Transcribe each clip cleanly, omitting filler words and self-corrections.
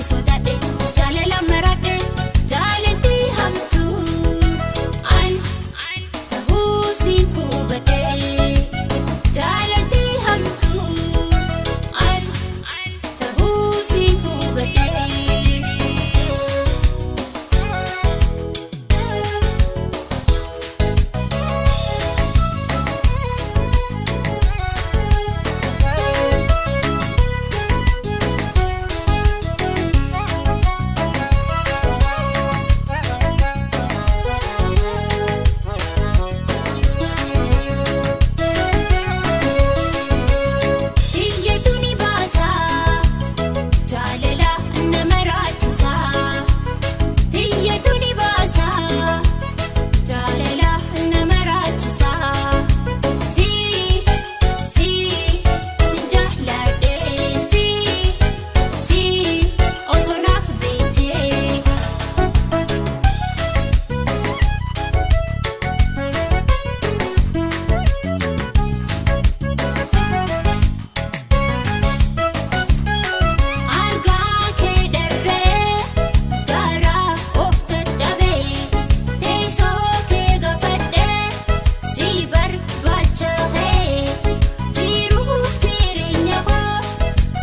Sodaadhe jaalala maradhe jaalalti hamtuu an ta'uu siin hubadhe jaalalti hamtuu an ta'uu siin hubadhe. Biyyeetu ni baasaa jaalala nama raachisaa. Biyyeetu ni baasaa jaalala nama raachisaa. Si si si jaalladhee si si osoo naaf beektee. Argaa kee dharree garaa of dadhabee teessoo kee gaafadhee si barbaachahee jiruuf jireenya koos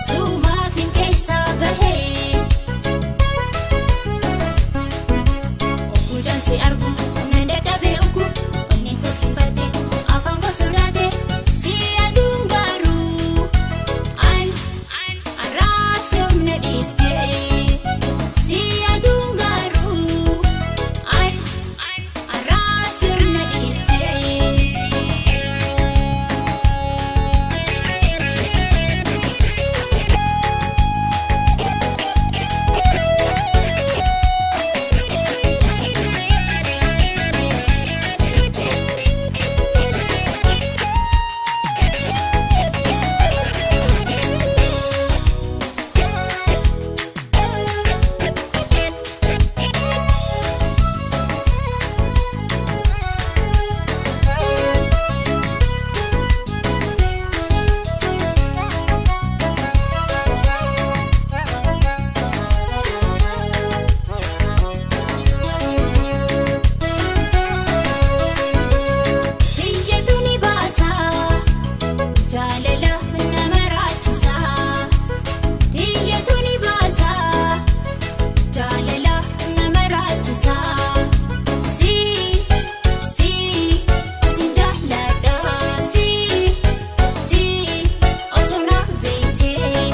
sumaaf hin keessaa bahee. Oguu si argu nan dadhabee oguu onneen tolfate afaan koo sodaate si aduun garuu an arraasomna dhiiftee si aduun garuu an arraasomna dhiiftee. Biyyeetu ni baasaa jaalala nama raachisaa. Biyyeetu ni baasaa jaalala nama raachisaa. Si si si jaalladha si si osoo naaf beektee.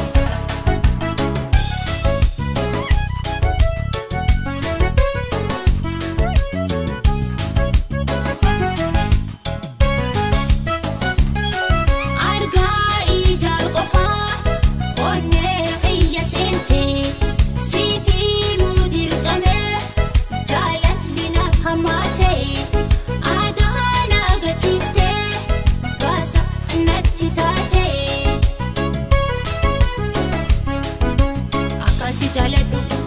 Argaa ija qofaa onnee xiyya seentee siifii mudirqamee jaalalli na hammaatee aadaa na gachiiftee baasa natti taatee. Akkasii jaaladhu.